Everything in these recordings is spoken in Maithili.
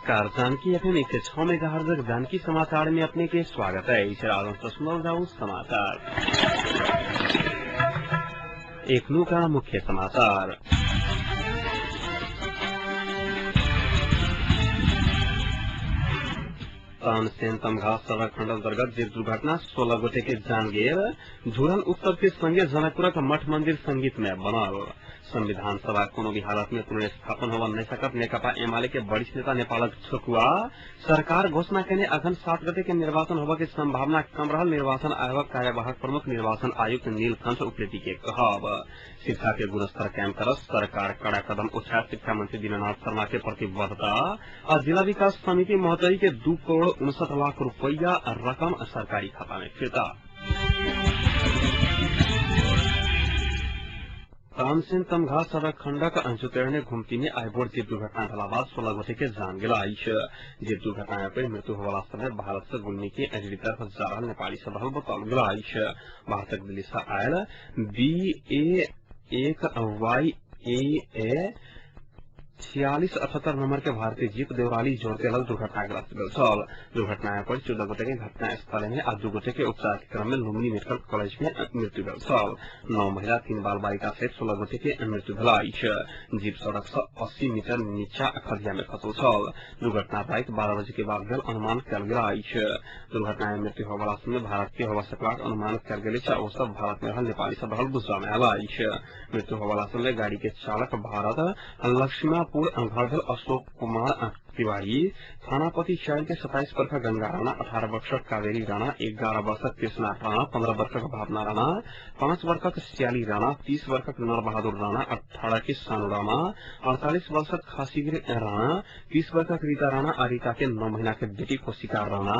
नमस्कार, जानकी एफएम 106 मेगाहर्ट्ज जानकी समाचार में अपने के स्वागत है। सुनल जाऊ समाचार। एखनु का मुख्य समाचार। तानसेन तमघा सड़क खण्ड अन्तर्गत जीप दुर्घटना 16 गोटे के जान गेल। झूलन उत्सव के संगे जनकपुरक मठ मंदिर संगीतमय बनल। संविधान सभा कोनो भी हालत में पुनर्स्थापन होब नहीं सकत नेकपा एमाले के वरिष्ठ नेता नेपालक ठकुआ। सरकार घोषणा केने अघन 7 गते के निर्वाचन होब के संभावना कम रहल निर्वाचन आयोगक कार्यवाहक प्रमुख निर्वाचन आयुक्त नीलकंठ उप्रेती के कहब। शिक्षा के गुणस्तर कायम कर सरकार कड़ा कदम उठाए शिक्षा मंत्री दीनानाथ शर्मा के प्रतिबद्धता। और जिला विकास समिति महोत्तरी के 2 करोड़ 59 लाख रुपया रकम सरकारी खाता में फिर्ता। तानसेन तमघा सड़क खण्डक जुतेर्ने घुम्ती में आइबोर जीप दुर्घटना भेला बाद 16 गोटे के जान गेल अछि। जीप दुर्घटना पर मृत्यु होवला समय भारत से गुल्मी के एजरी तरफ जा रहल नेपाली सब रहल बताओल गेल अछि। भारतक दिल्ली से आयल BA 1 YAA 4678 number के भारतीय जीप देवराली जोड़ते लग दुर्घटनाग्रस्त भेल छल। दुर्घटना पर 14 गोटे के घटनास्थल में आ 2 गोटे के उपचार के क्रम में लुम्बिनी मेडिकल कॉलेज में मृत्यु भेल छल। 9 महिला 3 बाल बालिका सहित 16 गोटे के मृत्यु भेल अछि। जीप सड़क से 80 मीटर नीचा खधिया में खसल छल। दुर्घटना राति 12 बजे के बाद भेल अनुमान कयल गेल अछि। दुर्घटना में मृत्यु होवला समय भारत के होवा सकबाक अनुमान कयल गेल अछि। ओ सब भारत में रहल नेपाली सब रहल बुझबा में आयल अछि। मृत्यु होवला समय गाड़ी के चालक भारत लक्ष्मीपुर घर भेल अशोक कुमार तिवारी, थानापति 4 के 27 वर्षक गंगा राणा, 18 वर्षक कावेरी राणा, 11 वर्षक कृष्णा राणा, 15 वर्षक भावना राणा, 5 वर्षक श्याली राणा, 30 वर्षक नरबहादुर राणा, 18 के सानु राणा, 48 वर्षक खासीगिर राणा, 30 वर्षक रीता राणा आ रीता के 9 महीना के बेटी कोशिका राणा,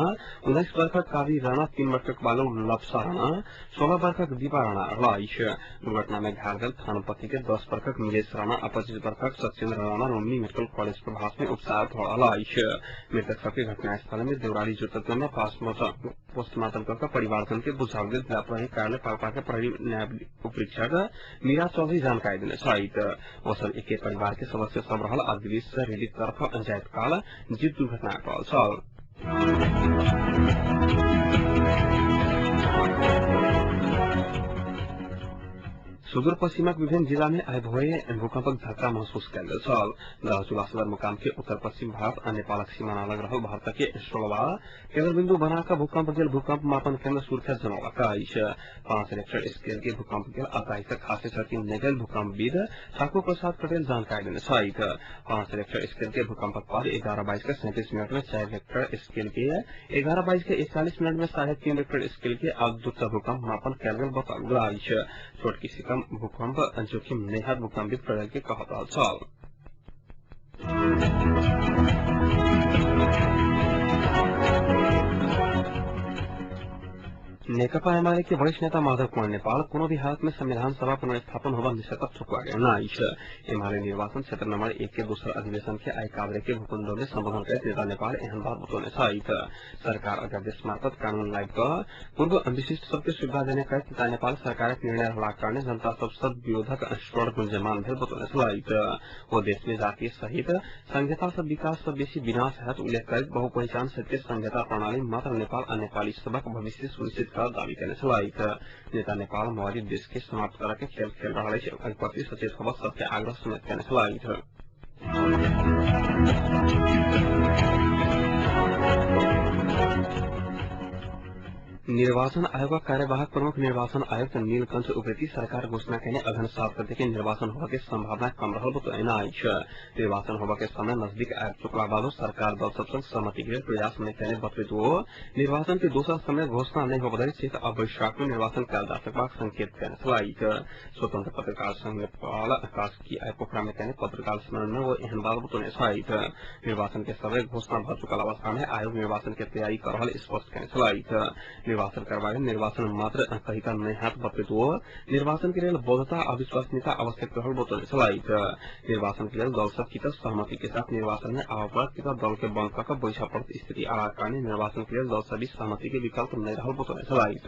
19 वर्षक कावी राणा, 3 वर्षक बालक लप्सा राणा, 16 वर्षक दीपा राणा अछि। दुर्घटना में घायल भेल थानापति के 10 वर्षक मिलेश राणा आ 25 वर्षक सत्येन्द्र राणा लुम्बिनी मेडिकल कॉलेज प्रभास में उपचार अछि। मृतक सबके घटनास्थल में देवराली जोतत्व में पोस्टमार्टम कर परिवारजन के बुझाओल गेल। जिला प्रहरी कार्यालय पाल्पा के प्रहरी न्याय उपरीक्षक मीरा चौधरी जानकारी देने छथि। ओ सब एके परिवार के सदस्य सब रहल आ दिल्ली से रेली तरफ जाइत काल जीप दुर्घटना टल छल। सुदूर पश्चिमक विभिन्न जिला में आइ भोरे भूकंपक झटका महसूस कयल गेल छल। दार्चुला सदरमुकाम के उत्तर पश्चिम भारत आ नेपालक सीमाना लग रहल भारत के 16वां केन्द्रबिंदु बनाकऽ भूकंप गेल भूकंप मापन केन्द्र सुर्खेत जनौलक अछि। 5 रेक्टर स्केल के भूकंप गेल आ ताहि सँ खासे क्षति नहि भेल भूकंपविद ठाकुर प्रसाद पटेल जानकारी देने छथि। 5 रेक्टर स्केल के भूकंपक बाद 11:37 में 4 रेक्टर स्केल के, 11:41 में 3.5 रेक्टर स्केल के आ 2 भूकंप मापन कयल गेल बताओल गेल अछि। छोट किसिम भूकंप जोखिम नेहात भूकंपविद पटेल के कहब रहल छल। नेकपा एमाले के वरिष्ठ नेता माधव कुमार नेपाल कोनो भी हालत में संविधान सभा पुनर्स्थापन होबा निश्चित ठुकवा गेल अछि। एमाले निर्वाचन क्षेत्र नंबर 1 के दोसर अधिवेशन के आइ काभ्रे के भूकुण्ड में संबोधन करैत नेता नेपाल एहन बात बतौने छथि। सरकार अध्यादेश मार्फत कानून लाबि कऽ पूर्व विशिष्ट सबके सुविधा देने करैत नेता नेपाल सरकारक निर्णय रहलाक कारणे जनता सब सँ विरोधक स्वर गुंजयमान भेल बतौने छलथि। ओ देश में जातीय सहित संघीयता सँ विकास सँ बेसी विनाश हैत उल्लेख करैत बहुपहिचान सहित के संघीयता प्रणाली मात्र नेपाल आ नेपाली सभक भविष्य सुनिश्चित कर दावी केने छलथि। नेता नेपाल माओवादी देश के समाप्त करऽ के खेल खेल रहल अछि, एहि प्रति सचेत होबऽ सबके आग्रह समेत केने छलथि। निर्वाचन आयोगक कार्यवाहक प्रमुख निर्वाचन आयुक्त नीलकंठ उप्रेती सरकार घोषणा केने अघन 7 गते के निर्वाचन होबऽ के संभावना कम रहल बतौने अछि। निर्वाचन होबऽ के समय नजदीक आबि चुकला बादो सरकार दल सब संग सहमति के प्रयास नहि केने बतबैत ओ निर्वाचन के दोसर समय घोषणा नहि होबऽ धरि चैत आ वैशाख में निर्वाचन कयल जा सकबाक संकेत केने छलथि। स्वतंत्र पत्रकार संघ नेपाल कास्की आइ पोखरा में केने पत्रकार सम्मेलन में ओ एहन बात बतौने छथि। निर्वाचन के समय घोषणा भऽ चुकल अवस्था में आयोग निर्वाचन के तैयारी कऽ रहल स्पष्ट केने छलथि। निर्वाचन करबाक निर्वाचन मात्र कहिका नहि हैत बतबैत ओ निर्वाचन के लेल बद्धता आ विश्वसनीयता आवश्यक रहल बतौने छलथि। निर्वाचन के लेल दल सब की तऽ सहमति के साथ निर्वाचन में आबऽ पड़त कि तऽ दल के बंद कऽ कऽ बैसऽ पड़त स्थिति आलाक कारणे निर्वाचन के लेल दल सब बीच सहमति के विकल्प नहि रहल बतौने छलथि।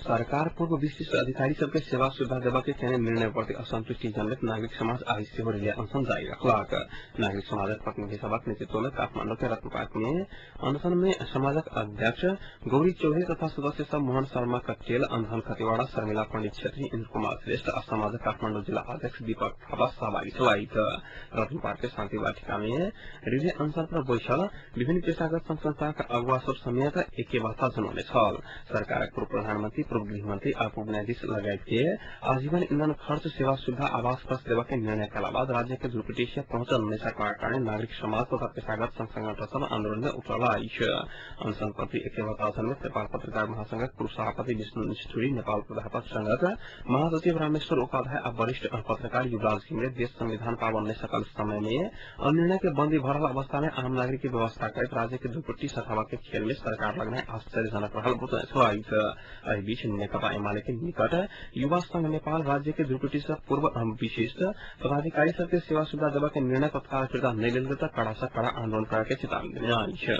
सरकार पूर्व विशिष्ट अधिकारी सबके सेवा सुविधा देवा के केने निर्णय प्रति असंतुष्टि जनबैत नागरिक समाज आइ सेहो रिले अनशन जारी रखलक। नागरिक समाजक प्रतिनिधि सभक नेतृत्व में काठमांडू के रत्न पार्क में अनशन में समाजक अध्यक्ष गौरी चौधरी तथा सदस्य सब मोहन शर्मा कटेल, अंधन खतिवाड़ा, शर्मिला पंडित छेत्री, इन्द्र कुमार श्रेष्ठ आ समाजक काठमांडू जिला अध्यक्ष दीपक थापा सहभागी छलथि। रत्न पार्क के शान्ति वाटिका में रिले अनशन पर बैसल विभिन्न पेशागत संघ संस्थाक अगुवा सब समेत एके वार्ता जनौने छल। सरकारक पूर्व प्रधानमंत्री, पूर्व गृहमंत्री आ पूर्व न्यायाधीश लगायत के आजीवन ईंधन खर्च, सेवा सुविधा, आवास खर्च देवा के निर्णय कला बाद राज्य के ध्रुपटी से पहुंचल नहीं सकबाक कारण नागरिक समाज तथा पेशागत संघ संगठन सब आंदोलन में उतरल अछि। अनशन प्रति एके में नेपाल पत्रकार महासंघक पूर्व सभापति विष्णु निष्ठुरी, नेपाल प्राध्यापक संघक महासचिव रामेश्वर उपाध्याय आ वरिष्ठ पत्रकार युवराज घिमिरे देश संविधान पावन नहीं सकल समय में अनिर्णय के बंदी भरल अवस्था में आम नागरिक की व्यवस्था करैत राज्य के ध्रुपटी सटावा के खेल में सरकार लगना आश्चर्यजनक रहल बतौने छलथि। एहि बीच नेकपा एमाले के निकट युवा संघ नेपाल राज्य के ध्रुपटी से पूर्व विशिष्ट पदाधिकारी सबके सेवा सुविधा देवा के निर्णय तत्काल फिर्ता नहीं लेल गेल त कड़ा से कड़ा आंदोलन करे के चेतावनी देने अछि।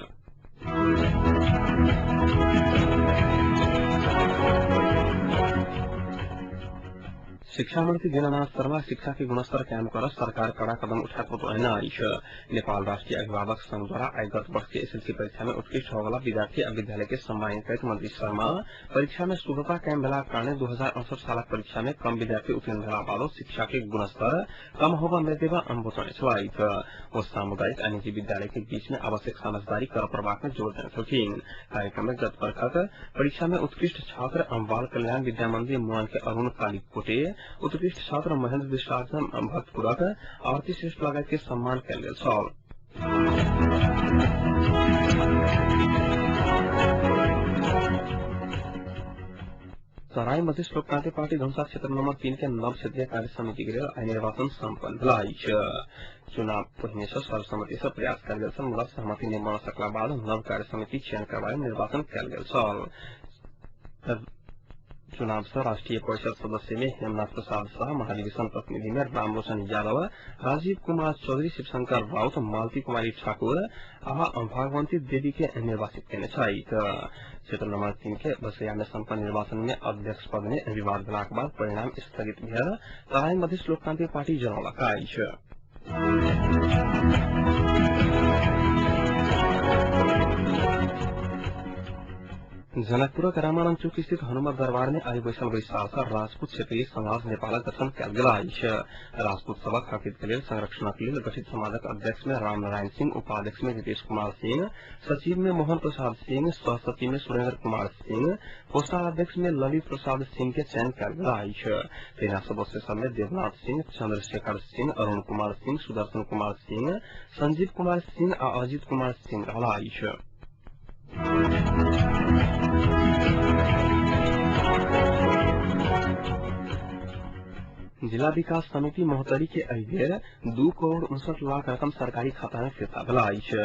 शिक्षा मंत्री दीनानाथ शर्मा शिक्षा के गुणस्तर कायम कर सरकार कड़ा कदम उठाएको बतौने अछि। नेपाल राष्ट्रीय अभिभावक संघ द्वारा आइ गत वर्ष के एसएलसी परीक्षा में उत्कृष्ट होवला विद्यार्थी आ विद्यालय के सम्मानित करैत मंत्री शर्मा परीक्षा में शुद्धता कायम भेला कारणे 2068 सालक परीक्षा में कम विद्यार्थी उत्तीर्ण भेला बादो शिक्षा के गुणस्तर कम होब नहि देबा बतौने छलथि। ओ सामुदायिक आ निजी विद्यालय के बीच में आवश्यक समझदारी कर पड़बाक में जोर देने छलखिन। कार्यक्रम में गत वर्षक परीक्षा में उत्कृष्ट छात्र बाल कल्याण विद्या मंदिर मुआन के अरुण कालीकोटे, उत्कृष्ट छात्र महेन्द्र विश्वासन भक्तपुरक आरती श्रेष्ठ लगायत के सम्मान कयल गेल छल। तराई मधेश लोकतांत्रिक पार्टी धनुषा क्षेत्र नंबर 3 के नव क्षेत्रीय कार्य समिति के लेल आइ निर्वाचन सम्पन्न भेल अछि। चुनाव पहिने से सर्वसम्मति से प्रयास कयल गेल छल, मुदा सहमति नहि बन सकला बाद नव कार्य समिति चयन करबा निर्वाचन कयल गेल छल। चुनाव से राष्ट्रीय परिषद सदस्य में हेमनाथ प्रसाद शाह, महाधिवेशन प्रतिनिधि में रामरोशन यादव, राजीव कुमार चौधरी, शिवशंकर राउत, मालती कुमारी ठाकुर आ भागवंती देवी के निर्वाचित केने छथि। क्षेत्र नंबर 3 के बसैया में सम्पन्न निर्वाचन में अध्यक्ष पद में विवाद भेलाक बाद परिणाम स्थगित भेल तराई मधेश लोकतांत्रिक पार्टी जनौलक अछि। जनकपुरक रामानंद चौक स्थित हनुमत दरबार में आइ बैसल बैसार सँ राजपूत क्षेत्रीय समाज नेपालक गठन कयल गेल अछि। राजपूत सभक हक के लेल संरक्षणक लेल गठित समाजक अध्यक्ष में रामनारायण सिंह, उपाध्यक्ष में रितेश कुमार सिंह, सचिव में मोहन प्रसाद सिंह, सह सचिव में सुरेंद्र कुमार सिंह, कोषाध्यक्ष में ललित प्रसाद सिंह के चयन कयल गेल अछि। तहिना सदस्य सब में देवनाथ सिंह, चंद्रशेखर सिंह, अरुण कुमार सिंह, सुदर्शन कुमार सिंह, संजीव कुमार सिंह आ अजित कुमार सिंह रहल अछि। जिला विकास समिति महोत्तरी के एहि बेर 2 करोड़ 59 लाख रकम सरकारी खाता में फिर्ता भेल अछि।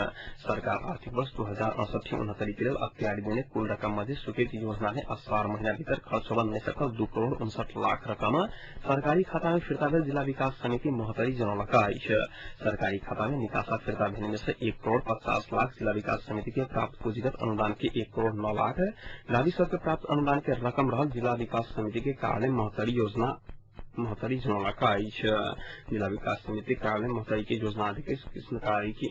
सरकार आर्थिक वर्ष 2068-69 के लेल अख्तियारी देने कुल रकम मध्ये स्वीकृत योजना में असार महीना भीतर खर्च होबय नहि सकल 2 करोड़ 59 लाख रकम सरकारी खाता में फिर्ता भेल जिला विकास समिति महोत्तरी जनौलक अछि। सरकारी खाता में निकासा फिर्ता भेने में से 1 करोड़ 50 लाख जिला विकास समिति के प्राप्त पूंजीगत अनुदान के 1 करोड़ 9 लाख गावी सब के प्राप्त अनुदान के रकम रहल जिला विकास समिति के कार्यालय महोत्तरी योजना महोत्तरी जनौलक अछि। जिला विकास समिति कार्यालय महोत्तरी के योजना अधिकारी कृष्ण कारी की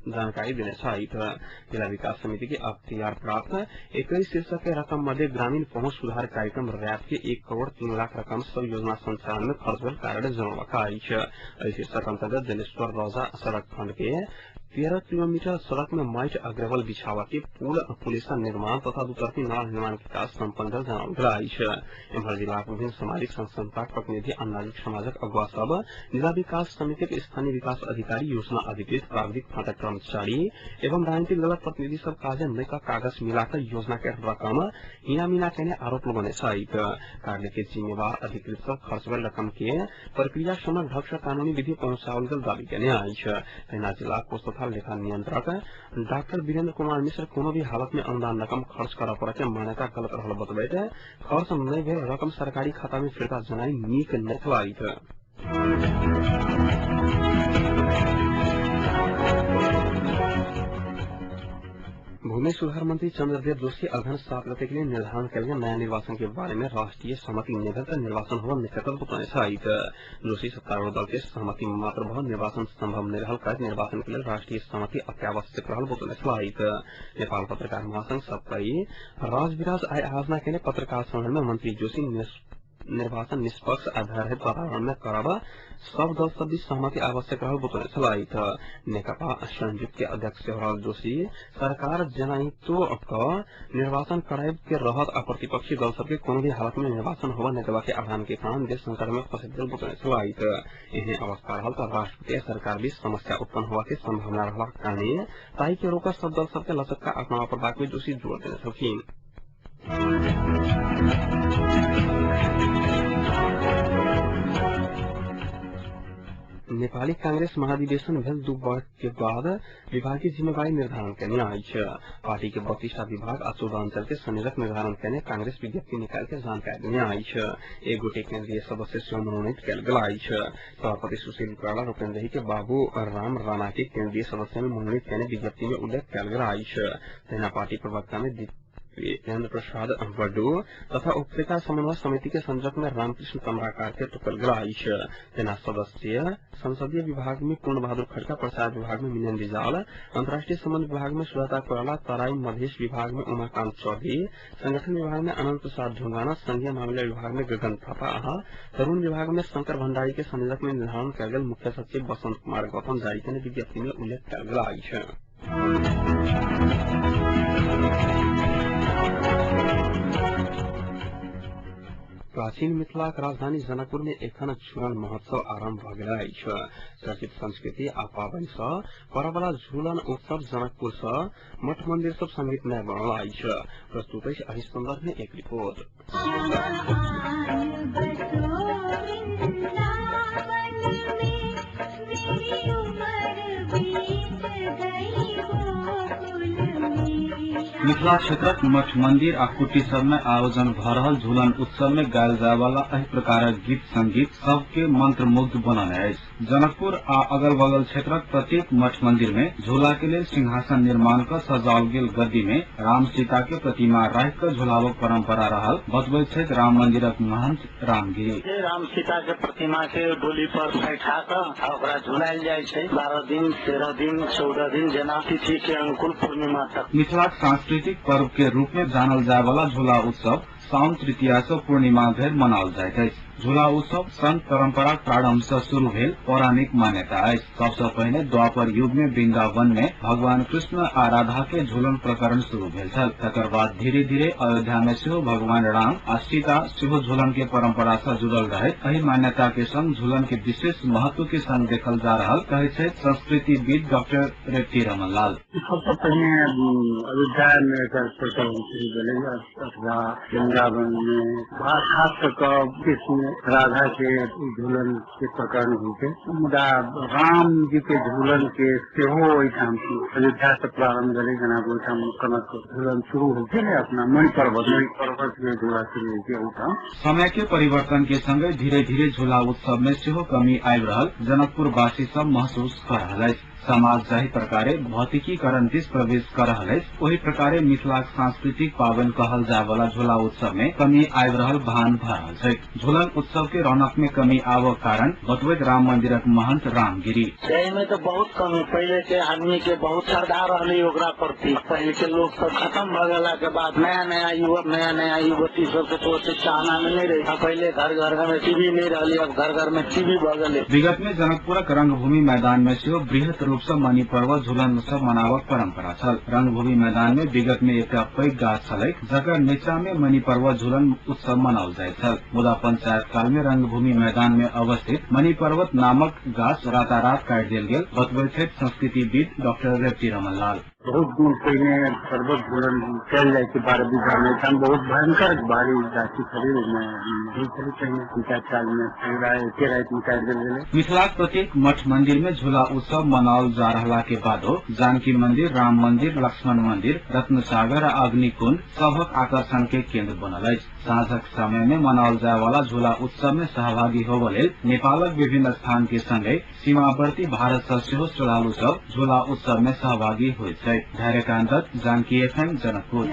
जानकारी देने छथि। जिला विकास समिति के अख्तियार प्राप्त 21 शीर्षक के रकम मध्य ग्रामीण पहुंच सुधार कार्यक्रम रैप के 1 करोड़ 3 लाख रकम सब योजना संचालन में खर्च भेल कार्यालय जनौलक अछि। एहि शीर्षक अंतर्गत जलेश्वर रौजा सड़क खंड के 13 किलोमीटर सड़क में माइट आ ग्रेवल बिछावा के पुल पुलिसा निर्माण तथा दुतर्फी नाला निर्माण के काज सम्पन्न भेल जनाओल गेल अछि। एम्हर जिलाक विभिन्न सामाजिक संघ संस्थाक प्रतिनिधि आ नागरिक समाजक अगुवा सब जिला विकास समितिक स्थानीय विकास अधिकारी, योजना अधिकृत, प्राविधिक फाटक कर्मचारी एवं राजनीतिक दलक प्रतिनिधि सब काज नहि क कागज मिलाकर योजना के रकम हिना-मिना केने आरोप लगौने छथि। कार्य के जिम्मेवार अधिकृत सब खर्च भेल रकम के प्रक्रिया समय ढंग सँ कानूनी विधि पहुंचाओल गेल दावी केने अछि। तहिना जिला कोष तथा लेखा नियंत्रक डॉक्टर वीरेंद्र कुमार मिश्र कोनो भी हालत में अनुदान रकम खर्च करऽ पड़े के मान्यता गलत रहल बतबैत खर्च नहि भेल रकम सरकारी खाता में फिर्ता जनाई नीक नहि छलथि। भूमि सुधार मंत्री चंद्रदेव जोशी अगहन 7 गते के लिए निर्धारण कयल गेल नया निर्वाचन के बारे में राष्ट्रीय सहमति नहि भेल त निर्वाचन होब नहि सकल बतौने छथि। जोशी सत्तारूढ़ दल के सहमति मात्र भ निर्वाचन संभव नहि रहल कहैत निर्वाचन के लेल राष्ट्रीय सहमति अत्यावश्यक रहल बतौने छलथि। नेपाल पत्रकार महासंघ सप्तरी राजविराज आइ आयोजना केने पत्रकार सम्मेलन में मंत्री जोशी निर्वाचन निष्पक्ष आ भयरहित वातावरण में करब सब दल सब बीच सहमति आवश्यक रहल बतौने छलथि। नेकपा संयुक्त के अध्यक्ष सेहो जोशी सरकार जेनाहितो क निर्वाचन करायब के रहत आ प्रतिपक्षी दल सबके कोनो भी हालत में निर्वाचन होबय नहि देबा के आह्वान के कारण देश संकट में फंसि गेल बतौने छलथि। एहन अवस्था रहल त राष्ट्रपति आ सरकार बीच समस्या उत्पन्न होबा के संभावना रहलाक कारणे ताहि के रोकऽ सब दल सबके लचकता अपनाबय पड़बाक भी जोशी जोर देने छलखिन। नेपाली कांग्रेस महाधिवेशन भेल 2 वर्ष के बाद विभागीय जिम्मेवारी निर्धारण केने अछि। पार्टी के 32टा विभाग आ 14 अंचल के संयोजक निर्धारण केने कांग्रेस विज्ञप्ति निकालि के जानकारी देने अछि। एक गोटे केंद्रीय सदस्य सेहो मनोनीत कयल गेल अछि। सभापति सुशील कोइराला रूपेन्द्रही के बाबू राम राणा के केंद्रीय सदस्य में मनोनीत केने विज्ञप्ति में उल्लेख कयल गेल अछि। तहिना पार्टी प्रवक्ता में दीपेन्द्र प्रसाद बडू तथा उपत्यका समन्वय समिति के संयोजक में रामकृष्ण कमराकार के तोकल गेल अछि। तेना सदस्य संसदीय विभाग में पूर्ण बहादुर खड़का, प्रसार विभाग में मिलन रिजाल, अंतर्राष्ट्रीय संबंध विभाग में सुजाता कोइराला, तराई मधेश विभाग में उमाकांत चौधरी, संगठन विभाग में अनंत प्रसाद ढुंगाना, संघीय मामला विभाग में गगन थापा आ तरुण विभाग में शंकर भंडारी के संयोजक में निर्धारण कयल गेल मुख्य सचिव बसंत कुमार गौतम जारी केने विज्ञप्ति में उल्लेख कयल गेल अछि। प्राचीन मिथिलाक राजधानी जनकपुर में एखन झूलन महोत्सव आरंभ भ गेल अछि। चर्चित संस्कृति आ पाबनि सँ करऽवला झूलन उत्सव जनकपुर सँ मठ मंदिर सब संगीतमय बनल अछि। प्रस्तुत अछि एहि संदर्भ में एक रिपोर्ट। मिथिला क्षेत्रक मठ मंदिर आ कुटी सब में आयोजन भ रहल झूलन उत्सव में गायल जाय वाला एहि प्रकारक गीत संगीत सबके मंत्रमुग्ध बनौने अछि। जनकपुर आ अगल बगल क्षेत्रक प्रत्येक मठ मंदिर में झूला के लेल सिंहासन निर्माण क सजाओल गेल गद्दी में राम सीता के प्रतिमा राखि क झुलाबक परंपरा रहल बतबैत छथि राम मंदिरक महंत रामगिरी। राम सीता के प्रतिमा के डोली पर बैठा क ओकरा झुलायल जाय छै 12 दिन 13 दिन 14 दिन जेना तिथि के अनुकूल पूर्णिमा तक। मिथिलाक सांस्कृतिक पर्व के रूप में जानल जाय वाला झूला उत्सव साउन तृतीया से पूर्णिमा धरि मनाओल जाइत अछि। झूला उत्सव संत परंपराक प्रारंभ से शुरू भेल पौराणिक मान्यता अछि। सबसे पहिने द्वापर युग में वृंदावन में भगवान कृष्ण आ राधा के झूलन प्रकरण शुरू भेल छल। तकर बाद धीरे धीरे अयोध्या में सेहो भगवान राम आ सीता सेहो झूलन के परंपरा से जुड़ल रहैत एहि मान्यता के संग झूलन के विशेष महत्व के संग देखल जा रहल कहै छथि संस्कृतिविद डॉक्टर रेवती रमन लाल। सबसे पहिने अयोध्या में एकर प्रचलन शुरू भेलै अथवा वृंदावन में, खास कऽ राधा के झूलन के प्रकरण होइ छै। मुदा राम जी के झूलन के सेहो ओहिठाम अयोध्या से प्रारंभ भेलै। जेना ओहिठाम कनक झूलन शुरू होइ छै ने, अपना मणि पर्वत में झूला शुरू होइ छै ओहिठाम। समय के परिवर्तन के संगे धीरे धीरे झूला उत्सव में सेहो कमी आबि रहल जनकपुर वासी सब महसूस क रहल अछि। समाज जाहि प्रकारे भौतिकीकरण दिस प्रवेश कर रहल अछि ओहि प्रकारे मिथिलाक सांस्कृतिक पाबनि कहल जाय वाला झूला उत्सव में कमी आबि रहल भान भ रहल छै। झूलन उत्सव के रौनक में कमी आबक कारण बतबैत राम मंदिरक महंत रामगिरी। एहिमे तो बहुत कमी, पहिले के आदमी के बहुत श्रद्धा रहलै ओकरा प्रति। पहिले के लोग सब खत्म भ गेला के बाद नया नया युवक नया नया युवती सब के तो ओते चाहना में नहीं रहे। पहिले घर घर में टीवी नहीं रहलै, अब घर घर में टीवी भ गेलै। विगत में जनकपुरक रंगभूमि मैदान में सेहो बृहत रूप से मणि पर्व झूलन उत्सव मनावक परंपरा छल। रंगभूमि मैदान में विगत में एकटा पैघ गाछ छलै जकर नीचा में मणि पर्व झूलन उत्सव मनाओल जाइत छल। मुदा पंचायत काल में रंगभूमि मैदान में अवस्थित मणि पर्वत नामक गाछ रातारात काटि देल गेल बतबैत छथि संस्कृतिविद डॉक्टर रेवती रमन लाल। बहुत दिन पहिने पर्वत झूलन कयल जाइ छै 12 बीघा में। एहिठाम बहुत भयंकर भारी गाछी छलै, ओहिमे होइ छलै पहिने पंचायत काल में एके राति में काटि देल गेलै। मिथिलाक प्रत्येक मठ मंदिर में झूला उत्सव मनाओल जा रहला के बादो जानकी मंदिर, राम मंदिर, लक्ष्मण मंदिर, रत्नसागर आ अग्निकुंड सभक आकर्षण के केंद्र बनल अछि। साँझक समय में मनाओल जाय वाला झूला उत्सव में सहभागी होबय लेल नेपालक विभिन्न स्थान के संगे सीमावर्ती भारत सँ सेहो श्रद्धालु सब झूला उत्सव में सहभागी होइत छथि। जेतै। धैर्यकान्त, जानकी एफएम, जनकपुर।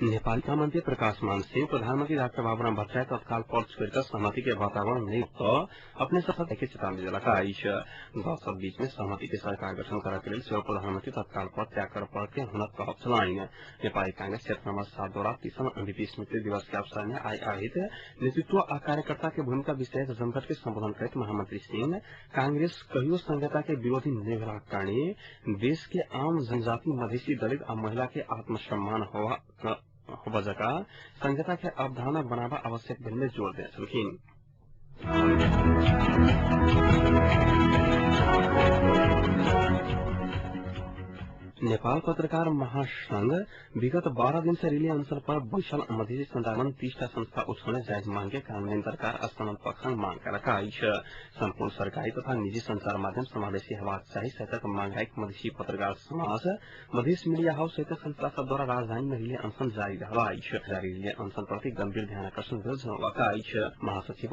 नेपाली प्रधानमन्त्री प्रकाश मान सिंह प्रधानमन्त्री डाक्टर बाबुराम भट्टराई तत्काल पद छोड़िकऽ सहमति के वातावरण नहीं तो अपने सब के चेतावनी देलक अछि। दल सब बीच में सहमति के सरकार गठन करऽ के लेल सेहो प्रधानमन्त्री तत्काल पद त्याग कर पड़ के हुनक कहब छलनि। नेपाली कांग्रेस क्षेत्र नम्बर 7 द्वारा 30 एमबीपी स्मृति दिवस के अवसर में आइ आयोजित नेतृत्व आ कार्यकर्ता के भूमिका विषयक जमघट के संबोधन करैत महामंत्री सिंह कांग्रेस कहियो संहिता के विरोधी नहि भेलाक कारणे देश के आम जनजाति, मधेसी, दलित आ महिला के आत्मसम्मान होबा जका संहिता के अवधारणा बनाबा आवश्यक भेल में जोर देने छलखिन। नेपाल पत्रकार महासंघ विगत 12 दिन से रिले अनशन पर बैसल मधेसी सञ्चालन 30 टा संस्था उठाउने जायज मांग के कार्यान्वयन सरकार आ सम्बद्ध पक्षसँग मांग कयलक अछि। सम्पूर्ण सरकारी तथा निजी संचार माध्यम समावेशी हेबाक चाही सहितक मांग राखि मधेसी पत्रकार समाज, मधेस मीडिया हाउस सहित संस्था सब द्वारा राजधानी में रिले अनशन जारी रहल अछि। जारी रिले अनशन प्रति गंभीर ध्यानाकर्षण भेल जनौलक अछि। महासचिव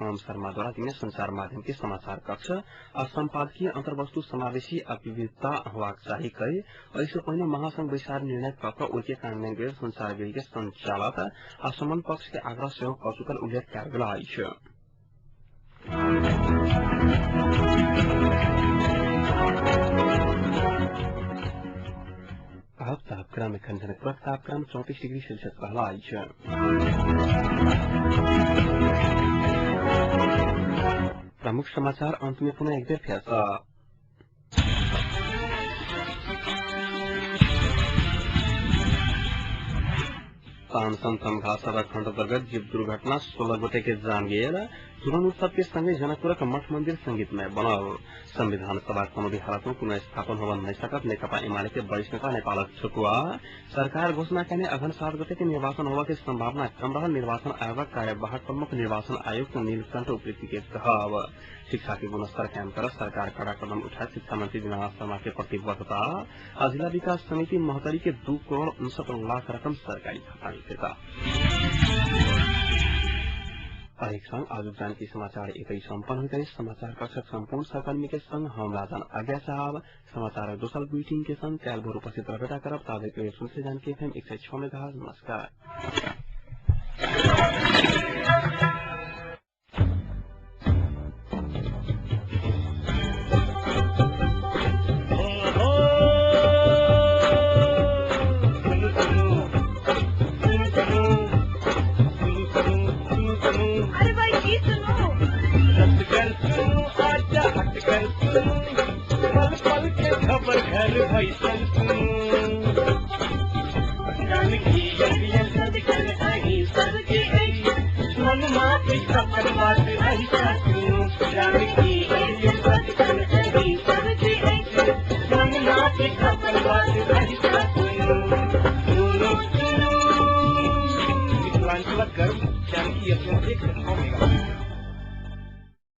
ओम शर्मा द्वारा दिने संचार माध्यम के समाचार कक्ष आ सम्पादकीय अन्तर्वस्तु समावेशी आ विविधता होबाक चाही कहि एहिसँ पहिने महासंघ बैसार निर्णय कऽ कऽ ओहिके कार्यान्वयन लेल संचार गृह के संचालक आ सम्बद्ध पक्ष के आग्रह सेहो कऽ चुकल उल्लेख कयल गेल अछि। आब तापक्रम एखन जनकपुरक तापक्रम 34 डिग्री सेल्सियस रहल अछि। प्रमुख समाचार अंत में पुनः एक बेर फेर। तानसन तमघा सड़क खंड अंतर्गत जीप दुर्घटना 16 गोटे के जान गेल। झुलन उत्सव के संगे जनकपुरक मठ मंदिर संगीतमय बनल। संविधान सभा कोनो भी हालत में पुनर्स्थापन होबऽ नहीं सकत नेकपा एमाले के वरिष्ठ नेता नेपालक छुकुआ। सरकार घोषणा कयने अघन 7 गोटे के निर्वाचन होबऽ के संभावना कम रहल निर्वाचन आयोगक कार्यवाहक प्रमुख निर्वाचन आयुक्त नीलकंठ उप्रेती के कहब। शिक्षा के गुणस्तर कायम कर सरकार कड़ा कदम उठाए शिक्षा मंत्री दीनानाथ शर्मा के प्रतिबद्धता। आ जिला विकास समिति महोत्तरी के 2 करोड़ 59 लाख रकम सरकारी खाता में फिर्ता। हरेक संग आज जानकी समाचार एतै सम्पन्न होइत अछि। समाचार कक्षक सम्पूर्ण सहकर्मी के संग हम राजन आज्ञा साहब समाचार दोसर बुलेटिन के संग काल्हि भोर उपस्थित रहबे करब। ताबे सुनते जानकी एफएम 106 मेगाहर्ट्ज। नमस्कार। मन माफी सफल बात ऐसा सुनो।